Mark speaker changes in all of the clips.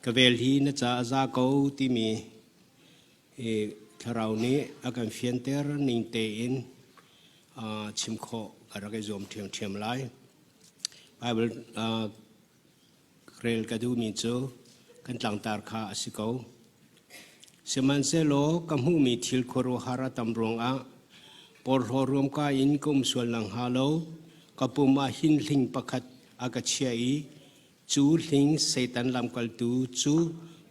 Speaker 1: Ka vel hi na ca a za ko timi i thlarau nih a kan fianter ning tein chim khawh ka rak i zuam ṭhiamṭhiam lai. Bible rel ka duhmi cu kan tlangtar kha a si ko. Sihmanhsehlaw ka hmuhmi thil khuaruahhar a tam ruangah porhlaw ruamka in ka um sual nakhnga lo ka pum ah hin hling pakhat a ka chiah i cu hling Satan lamkaltu cu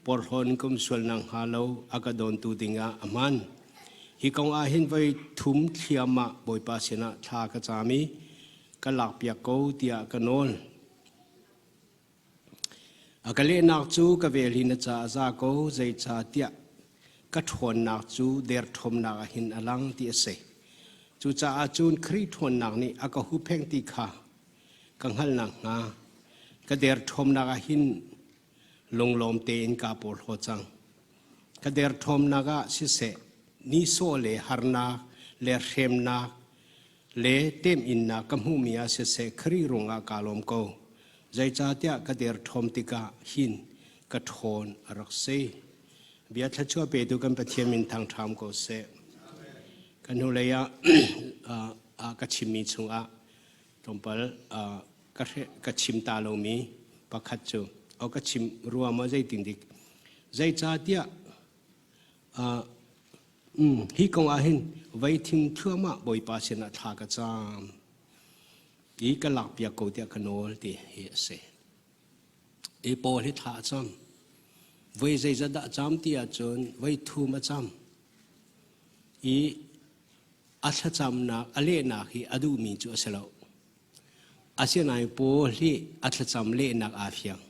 Speaker 1: porhlaw in ka um sual nakhnga lo a ka dawntu dingah a hman. Hi kong ah hin voi thum thliahmah Bawipa sinah thla ka cam i ka lakpiak ko tiah ka nawl. A ka lehnak cu ka vel hi na ca a za ko, zeicahtiah ka ṭhawnnak cu derthawmnak ah hin a lang ti a si. Cucaah cun Khrih ṭhawnnak nih a ka huhphenh ti kha ka hngalh nakhnga ka derthawmnak ah hin lunglawm tein kaa porhlaw cang. Ka derthawmnak ah siseh, nihsawh le harnak le hremnak le temhinnak ka hmuhmi ah siseh Khrih ruangah kaa lawm ko. Zeicahtiah ka derthawm tikah hin ka ṭhawn a rak si. Bia thluachuah petu kan Pathian min thangṭham ko seh. Kan hnulei ah ka chimmi chungah tlawmpal ka chim ta lomi pakhat cu o ka chim rua maw zeitin dik zeicahtiah Hi kong ah hin vei thim thluahmah Bawipa sinah thla ka cam i ka lakpiak ko tiah ka nawl ti hi a si. Hi Paul hi thla a cam. Voi zeizat dah a cam ti ahcun voi thum a cam. I a thlacamnak a lehnak hi a duhmi cu a si lo. Asinain Paul hi a thlacam lehnak aa fiang.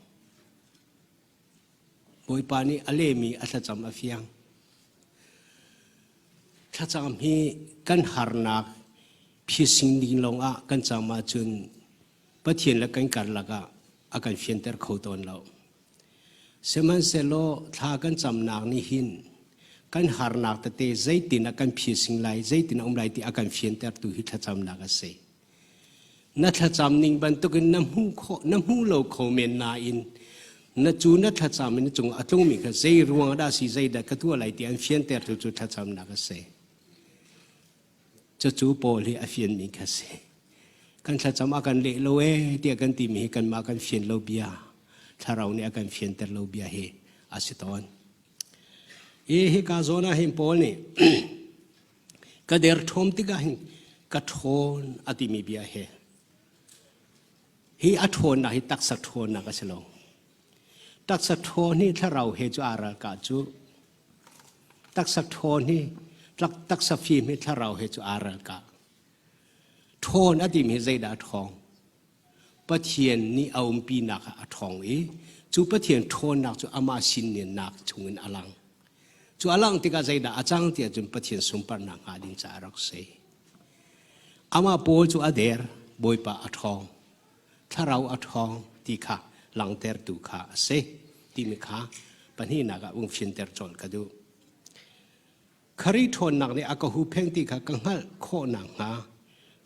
Speaker 1: Bawipa nih a lehmi a thlacam a fiang. Thlacam hi kan harnak phising ding lawngah kan cam ahcun Pathian le kan karlak ah a kan fianter kho tawn lo. Sihmanhsehlaw thla kan camnak nih hin kan harnak tete zeitin a kan phising lai, zeitin a um lai ti a kan fiantertu hi thlacamnak a si. Na thlacam ning bantukin na hmu khawh na hmu lo kho men nain na cu na thlacam in na cung a tlungmi kha zei ruang dah si zeidah ka tuah lai ti an fianter tu cu thlacamnak a si. Cucu Paul hi a fianmi kha si. Kan thlacam a kan leh lo ee tiah kan timi hi kanmah kan fian lo bia thlarau nih a kan fianter lo bia hi a si tawn. I hika zawn ah hin Paul nih Ka derthawm tikah hin ka ṭhawn a timi bia he hi a ṭhawnnak hi taksa ṭhawnnak a si lo. Taksa ṭhawn hi thlarau he cu aa ralkah cu. Taksa ṭhawn hi taksa fim hi thlarau he cu aa ralkah. Ṭhawn a timi hi zeidah a ṭhawng? Pathian nih a umpinak ah a ṭhawng i cu Pathian ṭhawnnak cu amah sinninnak chungin a lang. Cu a langh tikah zeidah a cang tiah cun Pathian sunparnak hnga ding caah a rak si. Amah Paul cu a der, Bawipa a ṭhawng, thlarau a ṭhawng ti kha langhtertu kha a si timi kha pahnihnak ah ung finter colh ka duh. Kharih ṭhawnnak nih a ka huhphenh ti kha ka hngalh khawh nakhnga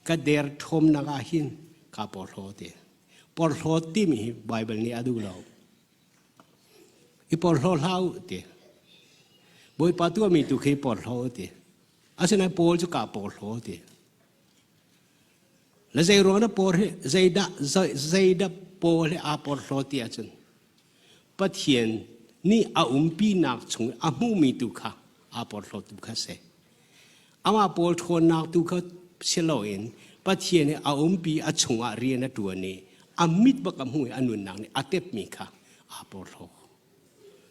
Speaker 1: ka derthawmnak ah hin kaa porhlaw ti. Porhlaw timi hi Baibal nih a duh lo. I porhlaw hlah u ti. Bawipa tuahmi tu khi porhlaw u ti. Asinain Paul cu kaa porhlaw ti. Le zei ruang na por hi zeidah zeidah Paul hi aa porhlaw ti ahcun Pathian nih a umpinak chung a hmuhmi tu kha aa porhlawtu kha si. Amah pawl ṭhawnnak tu kha si loin Pathian nih a umpi a chungah rian a ṭuan i a mit bak a hmuh i a nunnak nih a tepmi kha aa porhlaw.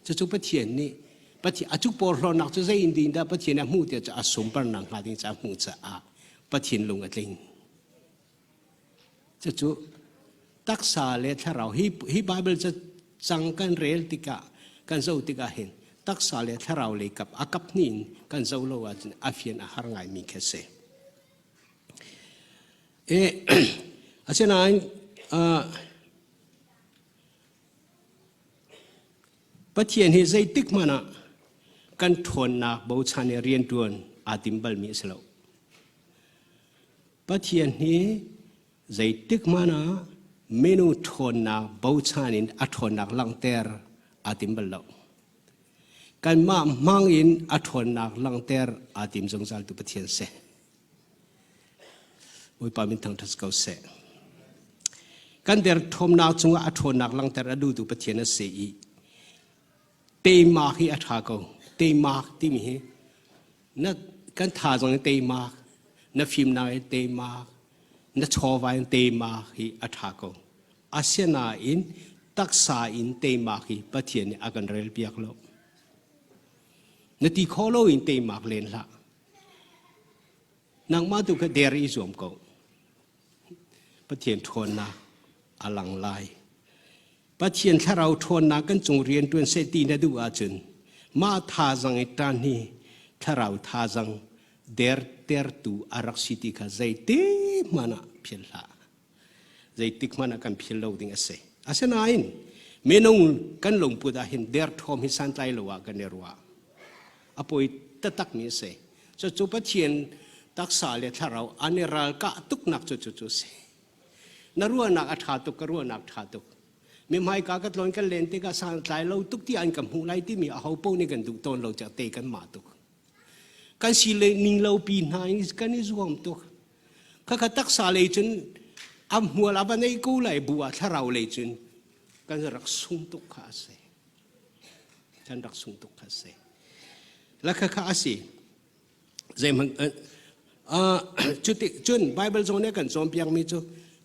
Speaker 1: Cucu Pathian nih Pathian a cu porhlawnak cu zei in ding dah Pathian a hmuh tiah cu a sunparnak hnga ding caah a hmuh caah Pathian lung a tling. Cucu taksa le thlarau hi hi Bible ca cang kan rel tikah kan zoh tikah hin taksa le thlarau lei kap a kap hnih in kan zoh lo ahcun a fian a har ngaimi khi a si. E, asinain uh, Pathian hi zeitik hmanh ah kan ṭhawnnak bochan i rianṭuan aa tim balmi a si lo. Pathian hi zeitik hmanh ah minu ṭhawnnak bochan in a ṭhawnnak langhter aa tim bal lo. Kanmah hmang in a ṭhawnnak langhter aa tim zungzal tu Pathian si. Bawipa min thangṭhat ko seh. Kan derthawmnak cungah a ṭhawnnak langhter a duhtu Pathian a si i teimak hi a ṭha ko. Teimak timi hi na kan thazaang in teimak, na fimnak in teimak, na chawva in teimak hi a ṭha ko. Asinain taksa in teimak hi Pathian nih a kan relpiak lo. Na ti kho lo in teimak len hlah. Nangmah tu kha der i zuam ko. Pathian ṭhawnnak a lang lai. Pathian thlarau ṭhawnnak kan cung rian ṭuan seh ti na duh ahcun mah thazang i ṭan hi thlarau thazang dertertu a rak si ti kha zeiti hmanh ah philh hlah. Zeitik hmanh ah kan philh lo ding a si. Asinain minung kan lungput ah hin derthawm hi santlai lo ah kan i ruah. A poi taktakmi a si. Cucu Pathian taksa le thlarau an i ralkah tuknak cu cucu a si. Na ruahnak a ṭha tuk, ka ruahnak ṭha tuk. Mi hmaika ka tlawn kan len tikah santlai lo tuk ti an ka hmuh lai timi aho paoh nih kan duh tawn lo tiah te kan mah tuk. Kan si le ning lo pi hna in kan i zuam tuk. Khakha taksa lei cun a hmual a va nei ko lai bu ah thlarau lei cun kan rak sung tuk kha a si. Kan rak sung tuk kha a si. La khakha a si. Zeihmanh cuti cun Bible zong nih kan cawnpiakmi cu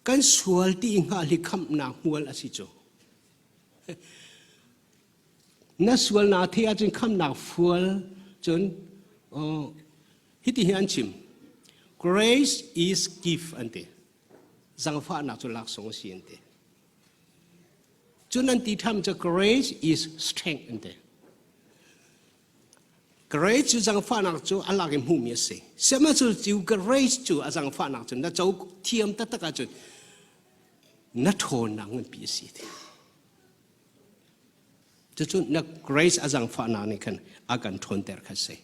Speaker 1: kan sual ti hngalh hi khamhnak hmual a si cu. Na sual naa theih ahcun khamhnak fual cun hiti hi an chim. Grace is gift an ti. Zangfahnak cu laksawng a si an ti. Cun an ti ṭham cu grace is strength an ti. Grace cu zangfahnak cu a lak in hmuhmi a si. Sihmanhsehlaw cu grace cu a zangfahnak cu na co thiam taktak ahcun na ṭhawnnak nganpi a si. Cucu na grace a zangfahnak nih khan a kan ṭhawnter kha si.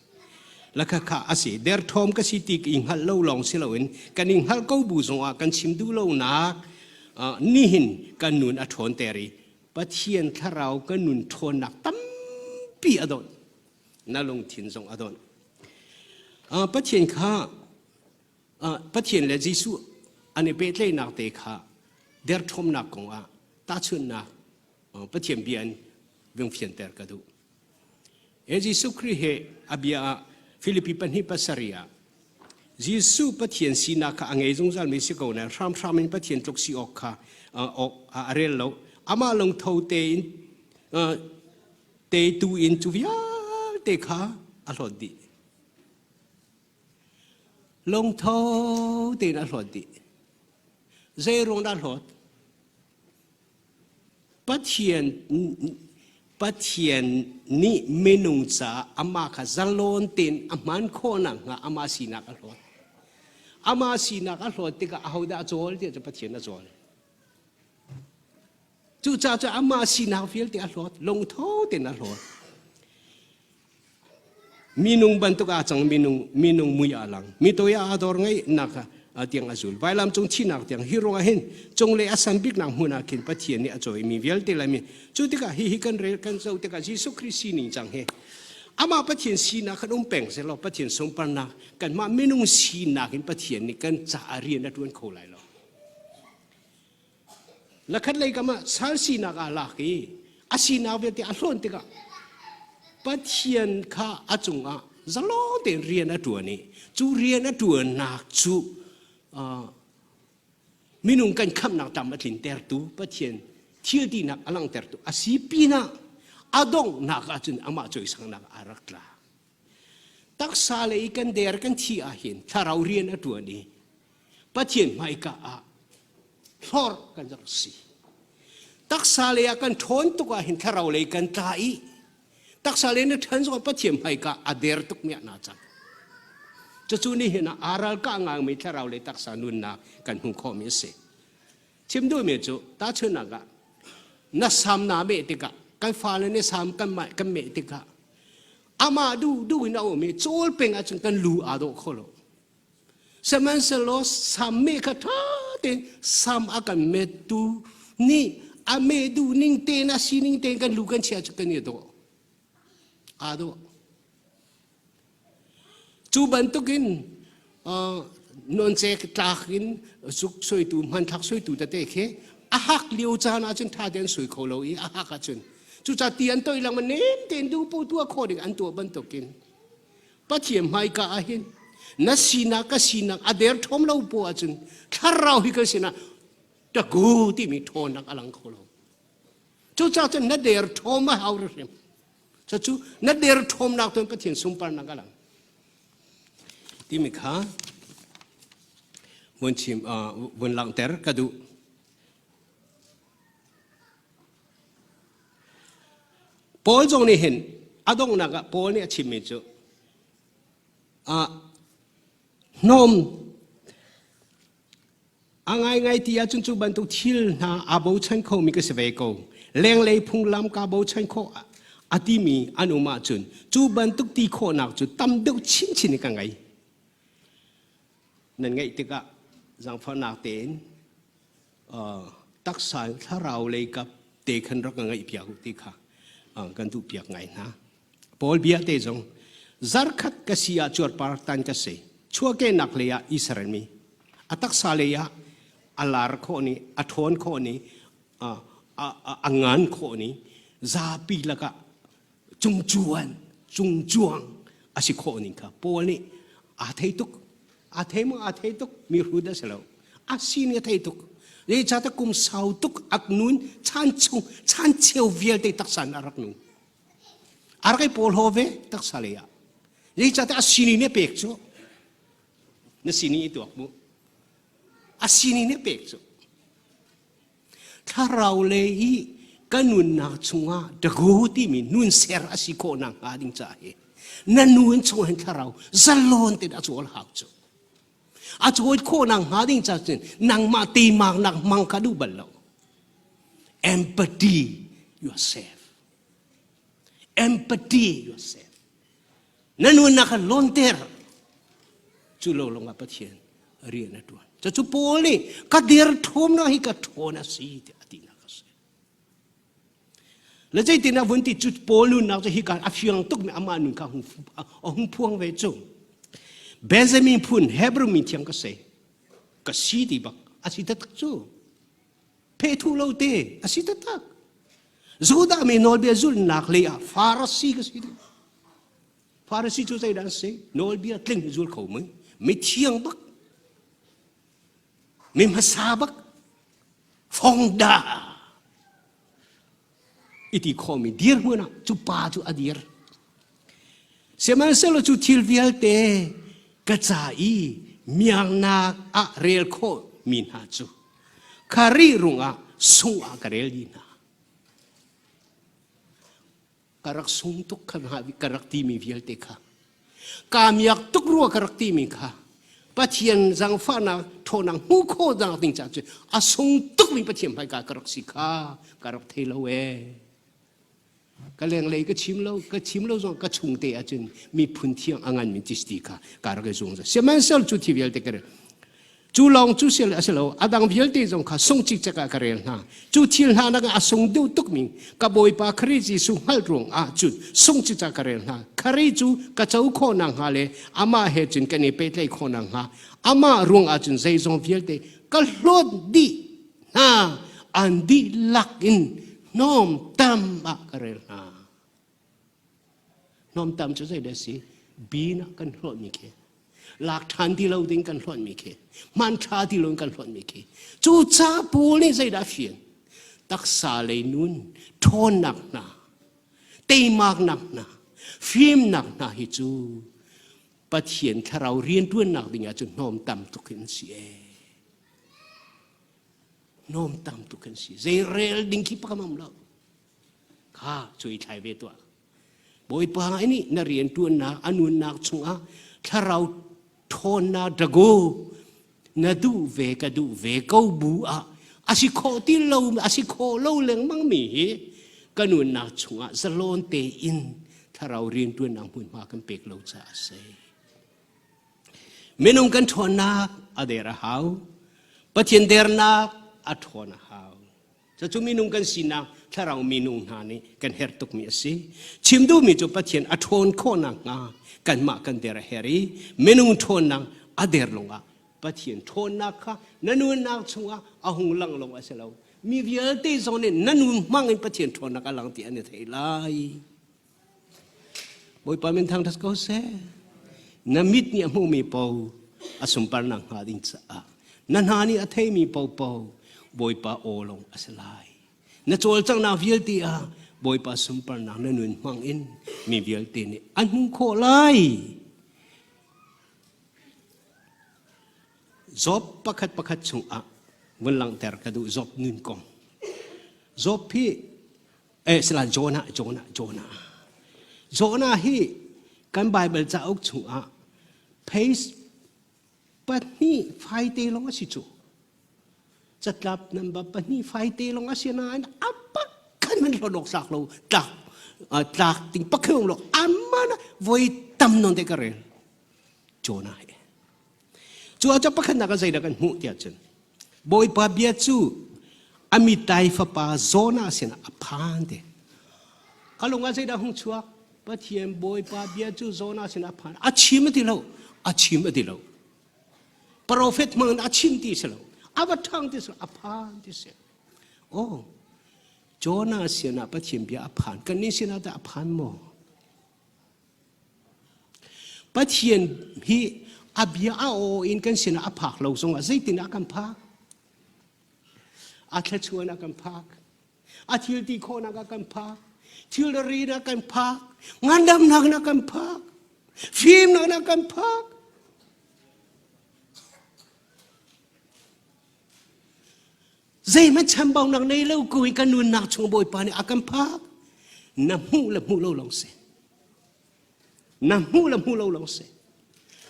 Speaker 1: Lakha kha a si. Derthawm ka si ti i hngalh lo lawng si loin kan i hngalh ko bu zongah kan chim duh lonak nihin kan nun a ṭhawnter i Pathian thlarau kan nun ṭhawnnak tampi a donh. Na lungthin zong a donh. Pathian kha Pathian le Jesuh an i pehtlaihnak te kha derthawmnak kong ah tahchunhnak Pathian bia in vung fianter ka duh. E Jesuh Khrih he a bia ah Filipi 2:7 ah Jesuh Pathian sinak kha a ngei zungzal mi si ko nain hramhram in Pathian tluk si awk kha awk a rel lo. Amah lungtho tein teitu in cu vialte kha a hlawt dih. Lungtho tein a hlawt dih. Zei ruang dah hlawt? Pathian Pathian nih minung caah amah kha zalon tein a hman khawh nakhnga amah sinak a hlawt. Amah sinak a hlawt tikah ahodah a cawl tiah cu Pathian a cawl. Cucaah cu amah sinak vialte a hlawt, lungtho tein a hlawt. Minung bantuk aa cang minung minung mui aa lang mi toi ah aa dor ngai nak tiang a zul vailam cung thinak tiang hi ruangah hin cunglei a san biknak hmun ah khin Pathian nih a cawi mi vialte lai mi cu tikah hi hi kan rel kan zoh tikah Jesuh Khrih sining cang hi amah Pathian sinak khan um peng selaw Pathian sunparnak kanmah minung sinak in Pathian nih kan caah rian a tuan kho lai lo Lakhat lei kam ah sal sinak aa lak i a sinak vialte a hlawn tikah Pathian kha a cungah zalong tein rian a ṭuan i cu rian a ṭuannak cu minung kan khamhnak tam a tlintertu Pathian thil tinak a langhtertu a si pinah a donghnak ahcun amah cawisangnak a rak tla. Taksa lei kan der kan thi ahhin thlarau rian a ṭuan i Pathian hmaika ah hlorh kan rak si. Taksa lei ah kan ṭhawn tuk ahhin thlarau lei kan tla i taksa lei na ṭhan zongah Pathian hmaika a der tuk mi ah naa cang. Cucu nihin ah aa ralkah ngaimi thlarau lei taksa nunnak kan hmuh khawhmi a si. Chim duhmi cu tahchunhnak ah na sam naa meh tikah kan fale nih sam kan kan meh tikah amah duh duh in a um i cawl peng ahcun kan lu aa dawh kho lo. Sihmanhsehlaw sam meh kha ṭha tein sam a kan mettu nih A me duh ning tein a sining tein kan lu kan chia cu kan i dawh. Aa dawh. Cu bantukin nawncek tlak in zuk soitu hmanthlak soitu tete khi a hak lio caan ahcun ṭha tein soi kho lo i a hak ahcun cucaah ti an toih lengmang nem tein duh paoh tuah khawh ding an tuah bantukin Pathian hmaika ah hin na sinak ka sinak a derthawm lo poah ahcun thlarau hi kan sinah taku timi ṭhawnnak a lang kho lo. Cucaah cun na derthawm a hau hrim. Cucu na derthawmnak tuan Pathian sunparnak a lang. Timi kha vun chim vun langhter ka duh. Paul zong nih hin a donghnak ah Paul nih a chimmi cu hnawm A ngaingai ti ahcun cu bantuk thil hna aa bochan khomi ka si ve ko. Lenglei phunglam kaa bochan khawh a timi an um ahcun cu bantuk ti khawhnak cu tam deuh chinchin in ka ngei. Nan ngeih tikah zaangfahnak tein taksa thlarau lei kap te khan rak ka ngaih piak u ti kha kan duh piak ngai hna. Paul bia te zong zarkhat ka si ah cuarpar tan ka si chuahkehnak lei ah Israel mi a taksa lei ah a lar khawh ni a ṭhawn khawh ni a ngan khawh ni zapi lakah cungcuan cungcuang a si khawh ning kha Paul nih aa thei tuk aa thei maw aa thei tuk mi hrut a si lo a sining a thei tuk zeicahtiah kum sau tuk ak nun chan chung chan cheu vialte taksa in a rak nung a rak i porhlaw ve taksa lei ah zeicahtiah a sining nih a pek cu na sining i tuak mu a sining nih a pek cu thlarau lei i ka nunnak chungah dago timi nun ser a si khawh nak hnga ding caah hi na nun chung hin thlarau zalon tein a cawl hau cu a cawl khawh nak hnga ding caah cun nangmah teimaknak hmang kha duh bal lo empathy yourself Empathy yourself. Na nunnak kha lawnter. Cu lo lawngah Pathian rian a ṭuan. Cucu Paul nih ka derthawmnak hi ka ṭhawn a si tiah a tinak a si. Le zeitin a vun ti cu Paul nunnak cu hika a fiang tukmi amah nun kha a hung phuang ve cu. Benjamin phun Hebrew mi thiang ka si. Ka si ti bak a si taktak cu. Phethu lo te a si taktak. Judah mi nawlbia zulhnak lei ah Farasi ka si. Farasi cu zeidah an si? Nawlbia tling zul kho mui. Mi thiang bak. Mi hmasa bak. Fongda. Iti khomi dirhmun ah cu pa cu a dir. Sihmanhsehlaw cu thil vialte ka ca i miangnak ah rel khawh mi hna cu Kharih rungah sung ah ka rel dih hna. Ka rak sung tuk kha ka rak timi vialte kha. Kaa miak tuk rua ka rak timi kha Pathian zaangfahnak ṭhawnnak hmuh khawh nak ding caah cun a sung tukmi Pathian hmaika ka rak si kha ka rak thei lo ee. Ka lenglei ka chim lo ka chim lo zong ka chung te ahcun miphun thiang a nganmi ti kha ka rak i zung. Sihmanhsehlaw cu thi vialte ka rel. Cu lawng cu si a si lo, a dang vialte zong kha sung cikcek ah ka rel hna. Cu thil hna nak ah a sung deuh tukmi ka Bawipa Khrih Jesuh hngalh ruang ah cun sung cikcek ka rel hna. Khrih cu ka co khawh nakhnga le amah he cun kan i pehtlaih khawh nakhnga amah ruang ah cun zeizong vialte ka hlawt dih hna an dihlak in hnawm tam ah ka rel hna. Hnawmtam cu zeidah a si? Bin ah kan hlawtmi khi. Lak ṭhan ti lo ding kan hlawtmi khi. Hman ṭha ti lo in kan hlawtmi khi. Cu ca Paul nih zeidah a fian? Taksa lei nun, ṭhawnnak hna, teimaknak hna, fimnak hna hi cu Pathian thlarau rianṭuannak ding ah cun hnawm tam tuk in si ee. Hnawm tam tuk an si. Zei rel ding khi pakam am lo. Kha cu i thlai ve tuah. Bawipa nih na rianṭuannak a nunnak chungah thlarau ṭhawnnak dago na duh ve ka duh ve ko bu ah a si khawh ti lo a si khawh lo lengmang mi hi ka nunnak chungah zalon tein thlarau rianṭuannak hmunhma kan pek lo caah a si. Minung kan ṭhawnnak a der a hau. Pathian dernak a ṭhawn a hau. Cucu minung kan sinak thlarau minung hna nih kan herh tukmi a si. Chim duhmi cu Pathian a ṭhawn khawh nakhnga kanmah kan der a herh i minung ṭhawnnak a der lawngah Pathian ṭhawnnak kha na nunnak chungah a hung lang lawng a si lo. Mi vialte zong nih na nun hmang in Pathian ṭhawnnak a lang ti an i thei lai. Bawipa min thangṭhat ko seh. Na mit nih a hmuhmi paoh a sunparnak hnga ding caah na hna nih a theimi paohpaoh Bawipa aw lawng a si lai. Na cawlcanghnak vialte ah Bawipa sunparnak na nun hmang in mi vialte nih an hmuh khawh lai. Job pakhat pakhat chungah vun langhter ka duh Job nun kong. Job hi eh sila Jonah Jonah Jonah Jonah hi kan Bible cauk chungah page pahnih faite lawng a si cu. Catlap number pahnih faite lawng a si nain a pakhat man hlawt tlak lo tlak tlak ting pakhat lo amana voi tam non te ka rel. Jonah hi. Cu ah pakhatnak ah zeidah kan hmuh tiah cun Bawipa bia cu Amittai fapa Jonah sinah a phan te. Ka lung ah zeidah hung chuak? Pathian Bawipa bia cu Jonah sinah a phan. A chim a ti lo. A chim a ti lo. Profet hmang in a chim ti si lo. A va ṭhang ti si lo. A phan ti si. Oh, Jonah sinah Pathian bia a phan. Kannih sinah tah a phan maw? Pathian hi a bia a aw in kan sinah a phak lo zongah zeitin a kan phak? A thluachuan a kan phak. A thil ti khawhnak a kan phak. Thilri a kan phak. Ngandamnak na kan phak. Fimnak na kan phak. Zeihmanh chambaunak nei lo ko in kan nunnak chung Bawipa nih a kan phak. Na hmuh le hmuh lo lawng si. Na hmuh le hmuh lo lawng si.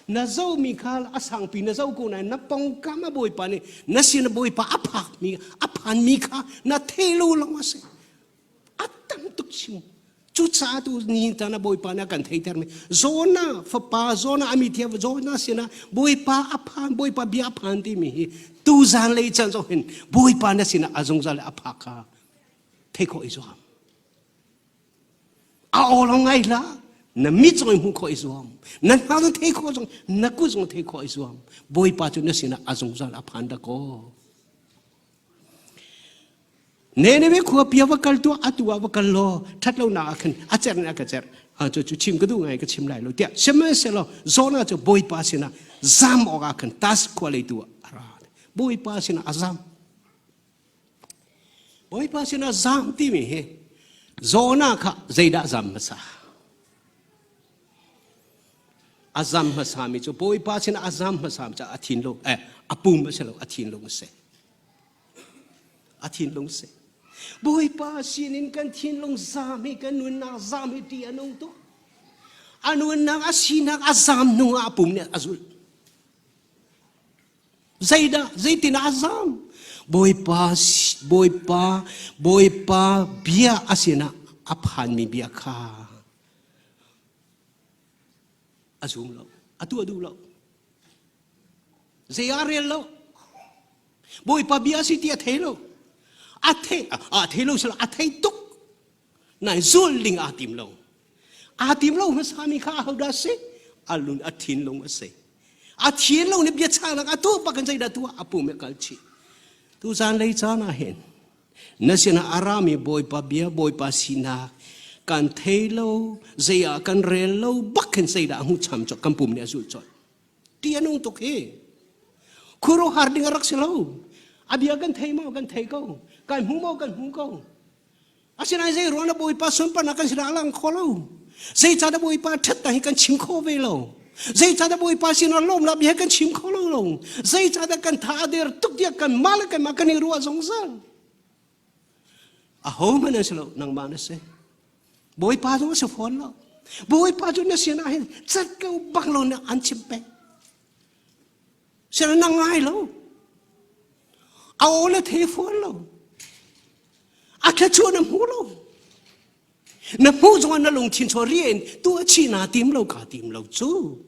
Speaker 1: Na zomi kha a sangpi na zo ko nain na pongkam a Bawipa nih na sin a Bawipa a phakmi a phanmi kha na thei lo lawng a si. A tam tuk chim. Cucaah tu ni tan a Bawipa nih a kan theitermi Jonah fapa Jonah a mi thiam Jonah sinah Bawipa a phan Bawipa bia a phan timi hi tu zan lei can zong hin Bawipa na sinah a zungzal a phak kha thei khawh i zuam. A aw lawng ngai hlah na mit zong in hmuh khawh i zuam na hna zong thei khawh zong na kut zong thei khawh i zuam Bawipa cu na sinah a zungzal a phan da kaw. Nineveh khua pia va kal tuah atu ah va kal law ṭhat lonak ah khan a cerh in a ka cerh cu cu chim ka duh ngai ka chim lai lo tiah sihmanhsehlaw Jonah cu Bawipa sinah zam awkah khan Tas khua lei tu ah a ra Bawipa sinah a zam Bawipa sinah zam timi hi Jonah kha zeidah zam hmasa a zam hmasami cu Bawipa sinah a zam hmasami cu a thinlung eh a pum a si lo a thinlung a si A thinlung si. Bawipa sinin kan thinlung zaam hi kan nunnak zaam hi ṭih a nung tuk. A nunnak a sinak a zaam hnu ah a pum nih a zulh. Zeidah zeitin a zaam? Bawipa Bawipa Bawipa bia a sinah a phanmi bia kha a zum lo. A tuah duh lo. Zei ah rel lo. Bawipa bia si ti a thei lo. A thei a thei lo sila a thei tuk. Nai zul ding aa tim lo. Aa tim lo hmasa mi kha ahodah si? A lun a thinlung a si. A thinlung nih bia chahnak a tuah bak in zeidah tuah a pum i kal chih. Tu zan lei caan ah hin na sinah a rami Bawipa bia Bawipa sinak kan thei lo zei ah kan rel lo bak hin zeidah a hmu cham cawk kan pum nih a zulh colh. Ti a nung tuk hi. Khuaruahhar ding a rak si lo. A bia kan thei maw kan thei ko. Kan hmu maw kan hmu ko. Asinain zei ruang na Bawipa sunparnak kan sinah a lang kho lo. Zeicahdah Bawipa ṭhatnak hi kan chim kho ve lo. Zeicahdah Bawipa sinah lawmnak bia kan chim kho lo lo. Zeicahdah kan tha a der tuk tiah kan mah le kanmah kan i ruah zungzal. Ahohmanh an si lo, nangmah na si. Bawipa zong a si fawn lo. Bawipa cu na sinah hin cat ko bak lo na an chim peng. Sina na ngai lo. A aw na thei fawn lo. A thluachuah na hmu lo. Na hmuh zongah na lungthin chaw rian tu a chi na tim lo ka tim lo cu.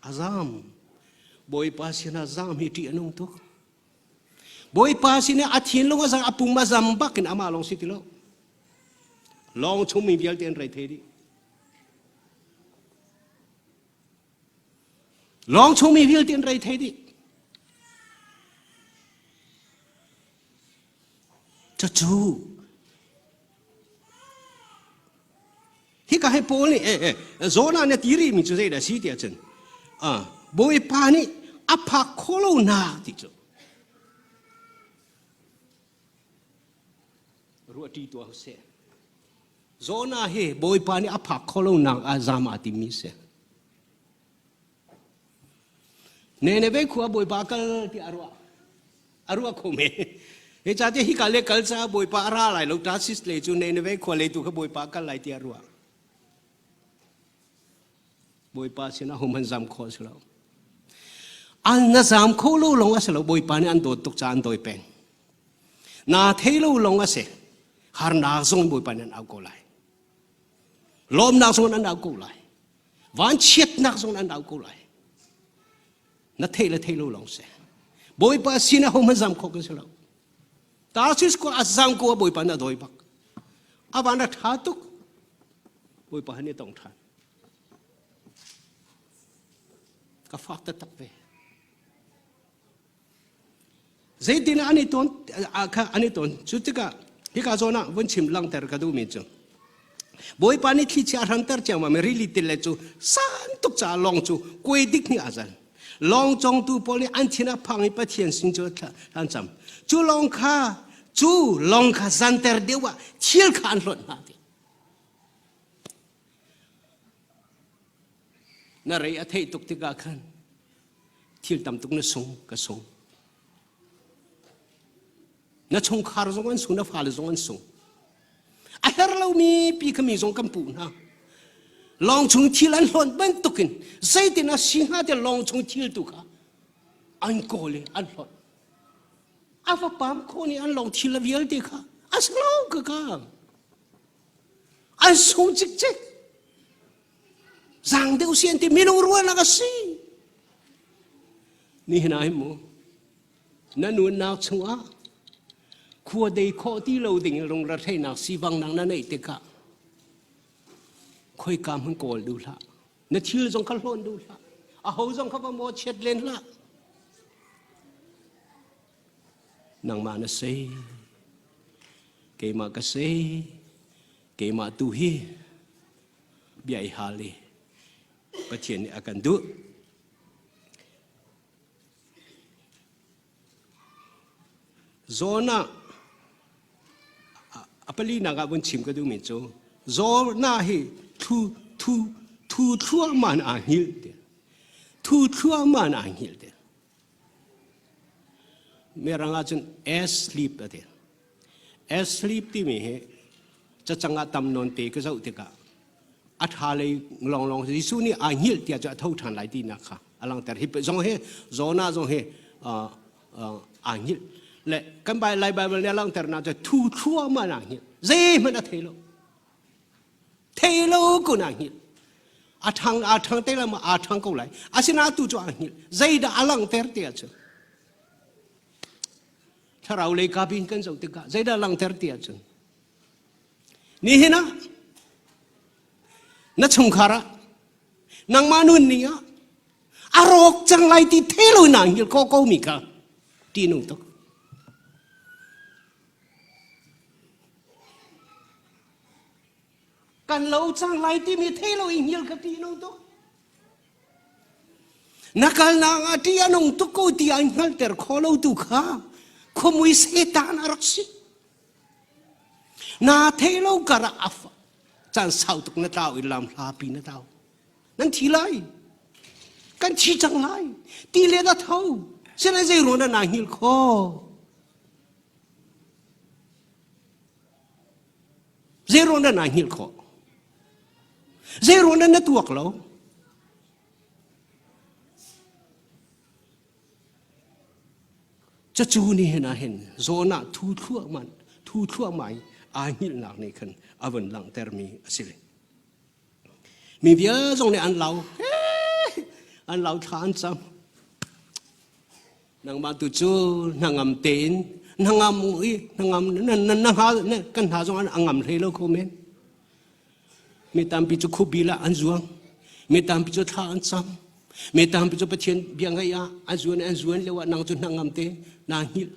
Speaker 1: A zam. Bawipa sinah zam hi ṭih a nung tuk. Bawipa sin a thinlung a zang a pum a zam bak in amah lawng si ti lo. Lawng chung mi vialte an rei thei dih. Lawng chung mi vialte an rei thei dih. Cucu hika hi Paul nih eh, eh, Jonah na ti rihmi cu zeidah si tiah cun Bawipa nih a phak kho lo nak ti cu ruahṭi tuah seh. Jonah hi Bawipa nih a phak kho lo nak ah zam aa timmi si. Nineveh khua Bawipa kal ti a ruah. A ruah kho me. Hi ca te hika le kal ca Bawipa a ra lai lo Tarsis le cu Nineveh khua le tu kha Bawipa kal lai ti a ruah. Bawipa sinah hum han zam khawh si lo. An na zam kho lo long a si lo Bawipa nih an dawt tuk ca an dawi peng. Na thei lo long a si. Harnak zong Bawipa nih an au ko lai. Lawmnak zong an au ko lai. Vanchiatnak zong an au ko lai. Na thei le thei lo lawng si. Bawipa sin ah hohmanh zam kho kan si lo. Tarsis ko a zam ko Bawipa na dawi bak. A van a tha tuk. Bawipa han i tong than. Ka fak taktak ve. Zeitin an i tawn kha an i tawn cu tikah hika zawn ah vun chim langhter ka duhmi cu Bawipa nih thlichia a hranter ciammam i rili til le cu san tuk caah lawng cu kuai dik nih a zal. Lawng congtu pawl nih an thin a phang i Pathian sin cu an cam. Cu lawng kha cu lawng kha zanter deuh ah thil kha an hlonh hna ti. Na rei a theih tuk tikah khan thil tam tuk na sung ka sung na chungkhar zong an sung na fale zong an sung a her lomi pi kha mi zong kan puh hna lawng chung thil an hlawt bantukin zeitin a si hnga te lawng chung thil tu kha an kawl i an hlawt a va pam kho nih an lawng thil a vialte kha a si lo ka ka an sung cikcek Zaang deuh si an ti minung ruahnak a si. Nihin ah hin mu na nunnak chungah khua dei khawh ti lo ding in lungretheihnak sivangnak na neih tikah khoika hmun kawl duh hlah na thil zong kha hlawn duh hlah aho zong kha va maw chiat len hlah nangmah na si keimah ka si keimah tu hi bia i hal i Pathian nih a kan duh. Jonah a palinak ah vun chim ka duhmi cu Jonah hi thu thu thu thluahmah in aa hngilh ti. Thu thluahmah in aa hngilh ti. Mirang ahcun asleep a ti. Asleep timi hi cacang ah tam nawn te ka zoh tikah a ṭha lei lawnglawng Jesuh nih aa hngilh tiah cu a tho ṭhan lai tinak kha a langhter. Hi zong hi Jonah zong hi aa hngilh. Le kan Lai Bible nih a langhternak cu thu thluahmah in aa hngilh. Zeihmanh a thei lo. Thei lo kun aa hngilh. A ṭhang aa ṭhang te lai maw aa ṭhang ko lai. Asinain tu cu aa hngilh. Zeidah a langhter ti ahcun thlarau lei kabin kan zoh tikah zeidah langhter ti ahcun nihin ah na chungkhar ah nangmah nun ning ah a rawk cang lai ti thei lo na hngil ko ko mi kha ti nung tuk kan lo cang lai ti mi thei lo i hngil kha ti nung tuk Na kalnak ah ṭih a nung tuk ko ti ai hngalhter kho lo tu kha khuamui Satan a rak si. Na thei lo kar ah a caan sau tuk na tlau i lam hlapi na tlau. Nan thi lai. Kan thi cang lai. Ti le na tho. Sinain zei ruang dah naa hngilh khawh? Zei ruang dah naa hngilh khawh? Zei ruang dah na tuak lo? Cacu ni hin ah hin zawn ah thu thluahmah thu thluahmah i aa hngilhnak nih khan a vun langhtermi a si. Mi vial zong nih an lau an lau thla an cam. Nangmah tu cu hnangam tein hnangam i hnangam na na na ha kan hna zong an ngam hlei lo kho men. Mi tampi cu khubi lah an zuang. Mi tampi cu thla an cam. Mi tampi cu Pathian bia ngaih ah an zuan an zuan lio ah nang cu hnangam te naa hngilh.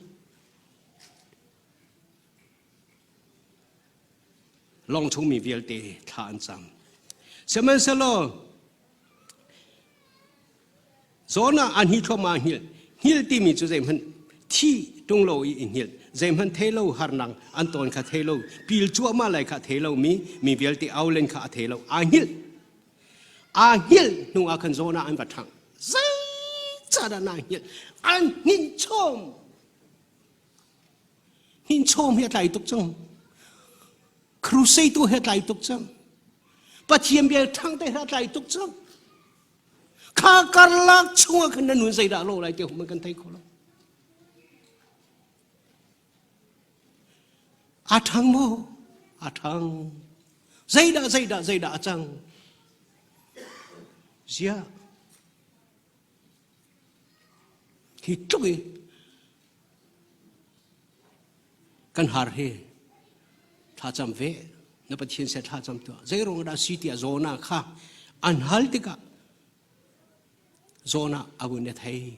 Speaker 1: Lawng chungmi vialte thla an cam. Sihmanhsehlaw Zawn ah a hni thluahmah hngilh. Hngilh timi cu zeihmanh thi ṭung lo i i hngilh. Zeihmanh thei lo harnak an tawn kha thei lo, pil cuahmah lai kha thei lomi mi vialte au len kha a thei lo. Aa hngilh. Aa hngilh hnu ah khan zawn ah an va ṭhangh. Zeicahdah naa hngilh? An hngilh chom. Hngilh chom hi a tlai tuk cang. Crusade tu he tlai tuk cang. Pathian bia ṭhang te he a tlai tuk cang. Kha karlak chungah khan na nun zeidah lo lai ti hum kan thei kho lo. A ṭhang maw? A ṭhang. Zeidah zeidah zeidah a cang? Ziah. Hi tluk i kan har hi thlacam ve na Pathian se thlacam tuah zeiruang dah si tiah Jonah kha an hal tikah Jonah a vun i thei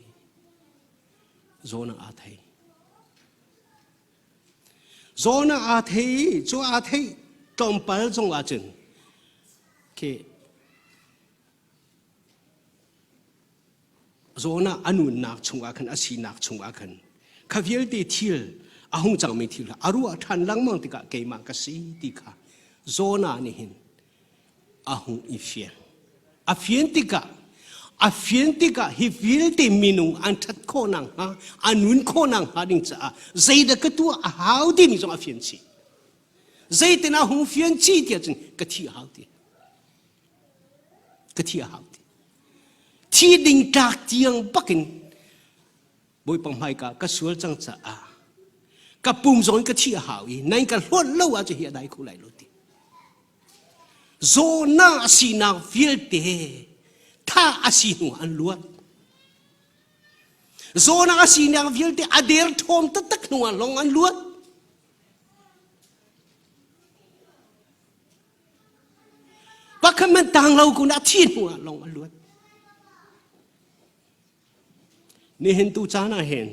Speaker 1: Jonah aa thei Jonah aa thei cu aa thei tlawmpal zong ahcun khi Zawn ah a nunnak chungah khan a sinak chungah khan kha vialte thil a hung cangmi thil a ruah ṭhan lengmang tikah keimah ka si ti kha Jonah nih hin a hung i fian. A fian tikah a fian tikah hi vialte minung an ṭhat khawh nakhnga a nun khawh nakhnga ding caah zeidah ka tuah a hau timi zong a fian chih. Zeitin a hung fian chih tiah cun ka thi a hau ti. Ka thi a hau ti. Thi ding tlak tiang bakin Bawipa hmaika ka sual cang caah ka pum zong in ka thi a hau i nan ka hlawt lo ahcun hi a dai kho lai lo ti. Zawna a sinak vialte tha a si hnu an luat. Zawna a sinak vialte a der ṭhawm taktak hnu ah lawng an luat. Pakhat man tang lo kun a thi hnu ah lawng a luat. Nihin tu caan ah hin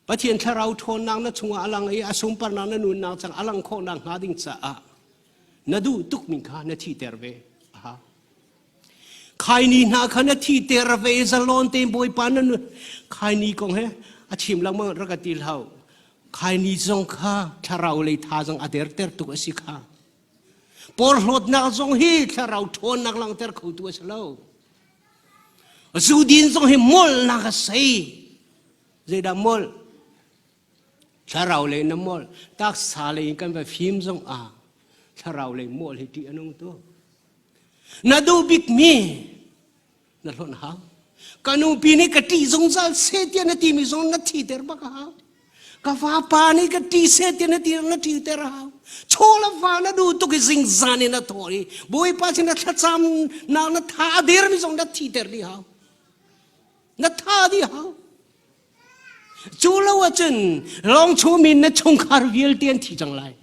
Speaker 1: Pathian thlarau ṭhawnnak na chungah a lang i a sunparnak na nunnak cang a lang khawhnak hnga ding caah na duh tukmi kha na thihter ve. Aha. Khaini hna kha na thihter ve zalon tein Bawipa na nun khaini kong he a chim lengmang rak ka ti hlah. Khaini zong kha thlarau lei thazaang a derter tuk a si kha. Porhlawtnak zong hi thlarau ṭhawnnak langhter khotu a si lo. Zudin zong hi molnak a si. Zeidah mol? Thlarau lei na mol. Taksa lei in kan va fim zong ah thlarau lei mol hi ṭih a nung tuk. Na duh bikmi na hlonh hau. Ka nupi nih ka ṭih zungzal seh tiah na timi zong na thiter bak a hau. Ka vapa nih ka ṭih seh tiah na ti na ṭihter a hau. Chaw le va na duh tuk i zingzan in a thawh i Bawipa sin na thlacam nak na tha a dermi zong na thiter dih hau. Na tha dih hau. Cu lo ahcun lawng chungmi na chungkhar vialte an thi cang lai.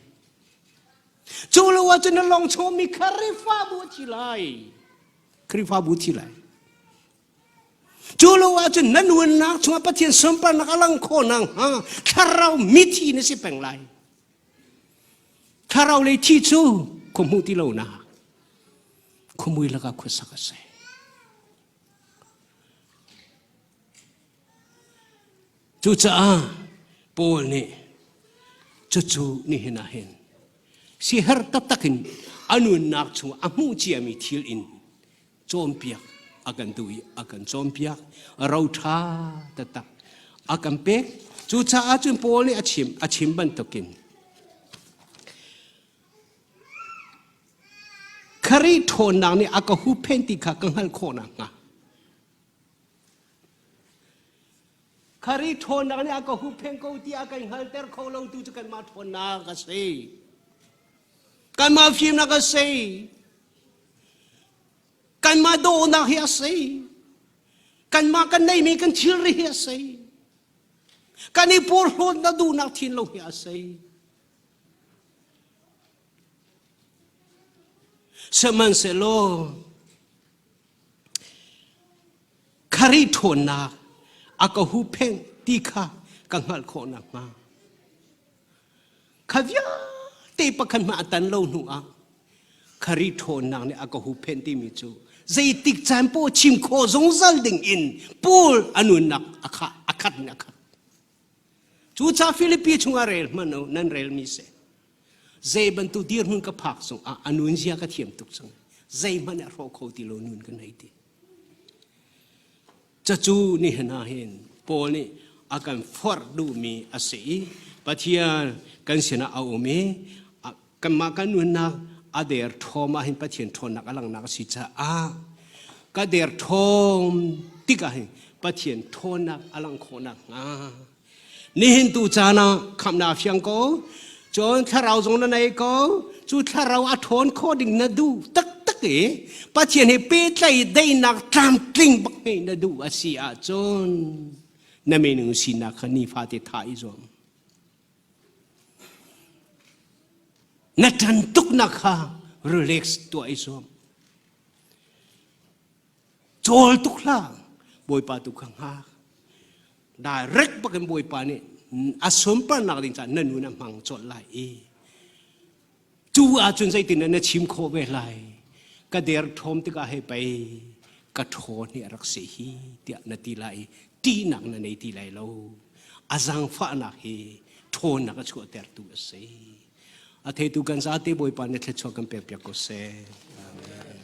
Speaker 1: Cu lo ahcun na lawng chungmi Khrihfabu a thi lai. Khrihfabu thi lai. Cu lo ahcun na nunnak chungah Pathian sunparnak a lang khawh nakhnga thlarau mithi na si peng lai. Thlarau lei thi cu khua hmuh ti lonak khuamui lakah khuasak a si. Cucaah Paul nih cucu nihin ah hin siher taktak in a nunnak chung a hmuh ciami thil in cawnpiak a kan duh i a kan cawnpiak ro ṭha taktak a kan pek. Cucaah cun Paul nih a chim a chim bantukin Khrih ṭhawnnak nih a ka huhphenh ti kha ka hngalh khawh nakhnga Khrih ṭhawnnak nih a ka huhphenh ko ti a kan hngalter kho lo tu cu kanmah ṭhawnnak a si. Kanmah fimnak a si. Kanmah dawhnak hi a si. Kanmah kan neimi kan thilri hi a si. Kan i porhlawt na duhnak thinlung hi a si. Sihmanhsehlaw Kharih ṭhawnnak a ka huhphenh ti kha ka hngalh khawh nakhnga kha vialte pakhat hmanh a tan lo hnu ah Kharih ṭhawnnak nih a ka huhphenh timi cu zeitik caan poah chim khawh zungzal ding in Paul a nunnak a khah a khat in a khat. Cucaah Filipi chungah rel hmanh u nan relmi si. Zei bantuk dirhmun ka phak zong ah a nun zia ka thiam tuk cang. Zeihmanh a hrawh kho ti lo nun kan hei ti. Cacu nihin ah hin Paul nih a kan forh duhmi a si i Pathian kan sinah a um i kanmah kan nunnak a der ṭhawm ah hin Pathian ṭhawnnak a langhnak a si caah ka der ṭhawm tikah hin Pathian ṭhawnnak a langh khawh nakhnga Nihin tu caan ah khamhnak fiang ko. Cun thlarau zong na nei ko. Cu thlarau a ṭhawn khawh ding na duh taktak i Pathian he pehtlaih daihnak tlamtling bak ngeih na duh a si ahcun na minung sinak kha nifate tha i zuam. Na ṭan tuknak kha relax tuah i zuam. Cawl tuk hlah. Bawipa tu kha hngak. Direct bakin Bawipa nih a sunparnak ding caah na nun a hmang colh lai i cu ahcun zeitin na chim khawh ve lai ka der ṭhawm tikah hei pei ka ṭhawn hi a rak si hi tiah na ti lai i ṭihnak na nei ti lai lo a zaangfahnak hi ṭhawnnak a chuahtertu a si a theitu kan zate Bawipa nih thluachuah kan pek piak ko seh. Amen.